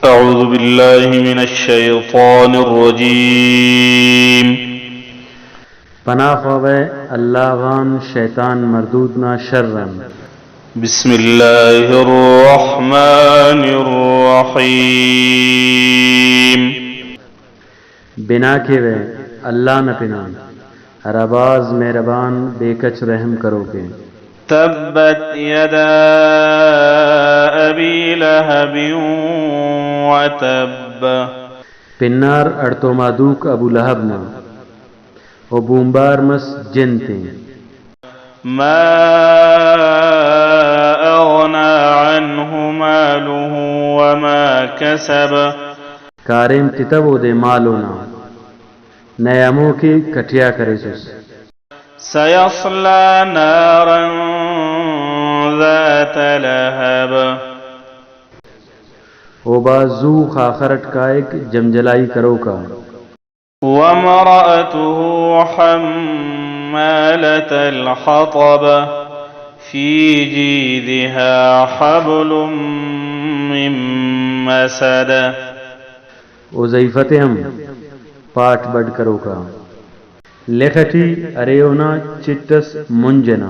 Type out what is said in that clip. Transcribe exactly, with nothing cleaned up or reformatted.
أعوذ بالله من الشيطان الرجيم. پناہ خواوہ اللہ غان شیطان مردود نا شر آن۔ بسم الله الرحمن الرحيم. بنا کیوہ اللہ نا پن آن، ہرا بھاز مہربان بے کچ رحم کروک ءِ۔ تبت يدا أبي لهب وتب. پنار اڑتومادوک ابو لہب نا، و بومبار مس جن تین۔ ما أغنى عنه ماله وما كسب. کاریم تتو اودے مال اونا، نئے ہمو کہ کٹیا کریسس۔ سيصلى نارا ذات لهب. او بھاز زو خاخر اٹ کائک جمجلائی کروکا۔ وامرأته حمالة الحطب. في جيدها حبل من مسد. او ضعیفہ تے ہم پاٹ بڈ کروکا۔ لخ اٹی ارے اونا چٹ اس منج ئنا۔